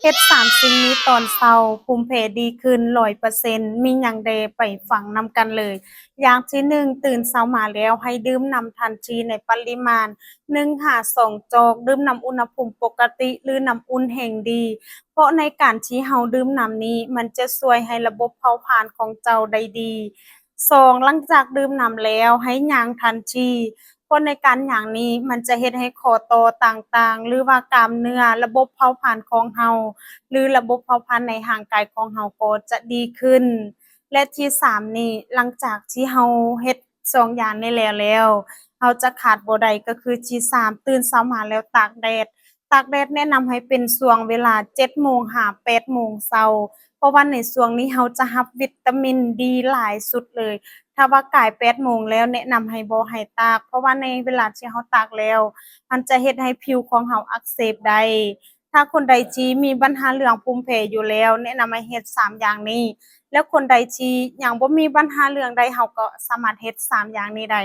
ເຮັດສາມສິ່ງນີ້ຕອນເຊົ້າ, ພູມແພ້ດີຂຶ້ນຮ້ອຍເປີເຊັນ. ມີຫຍັງແດ່? ໄປຟັງນຳກັນເລີຍ. ຢ່າງທີໜຶ່ງ, ຕື່ນເຊົ້າມາແລ້ວໃຫ້ດື່ມນ້ຳທັນທີໃນປະລິມານໜຶ່ງຫາສອງຈອກ, ດື່ມນ້ຳອຸນຫະພູມປົກກະຕິ ຫຼື ນ້ຳອຸ່ນແຮ່ງດີ, ເພາະໃນການທີ່ເຮົາດື່ມນ້ຳນີ້ ມັນຈະຊ່ວຍໃຫ້ລະບົບເຜົາຜານຂອງເຈົ້າໄດ້ດີ. ສອງ, ຫຼັງຈາກດື່ມນ້ຳແລ້ວໃຫ້ຍ່າງທັນທີ, ເພາະໃນການຍ່າງນີ້ມັນຈະເຮັດໃຫ້ຂໍ້ຕໍ່ຕ່າງໆ ຫຼືວ່າກ້າມເນື້ອ, ລະບົບເຜົາຜານຂອງເຮົາ ຫຼືລະບົບເຜົາຜານໃນຮ່າງກາຍຂອງເຮົາກໍຈະດີຂຶ້ນ. ແລະ ທີສາມນີ້, ຫຼັງຈາກທີ່ເຮົາເຮັດສອງຢ່າງນີ້ແລ້ວແລ້ວ, ເຮົາຈະຂາດບໍ່ໄດ້ກໍຄືທີສາມ, ຕື່ນເຊົ້າມາແລ້ວຕາກແດດ. ຕາກແດດແນະນຳໃຫ້ເປັນຊ່ວງເວລາເຈັດໂມງຫາແປດໂມງເຊົ້າ, ເພາະວ່າໃນຊ່ວງນີ້ເຮົາຈະຮັບວິຕາມິນດີຫຼາຍສຸດເລີຍ. ຖ້າວ່າກາຍແປດໂມງແລ້ວ ແນະນຳໃຫ້ບໍ່ໃຫ້ຕາກ, ເພາະວ່າໃນເວລາທີ່ເຮົາຕາກແລ້ວ ມັນຈະເຮັດໃຫ້ຜິວຂອງເຮົາອັກເສບໄດ້. ຖ້າຄົນໃດທີ່ມີບັນຫາເລື່ອງພູມແພ້ຢູ່ແລ້ວ ແນະນຳໃຫ້ເຮັດສາມຢ່າງນີ້, ແລະ ຄົນໃດທີ່ຍັງບໍ່ມີບັນຫາເລື່ອງໃດ ເຮົາກໍສາມາດເຮັດສາມຢ່າງນີ້ໄດ້.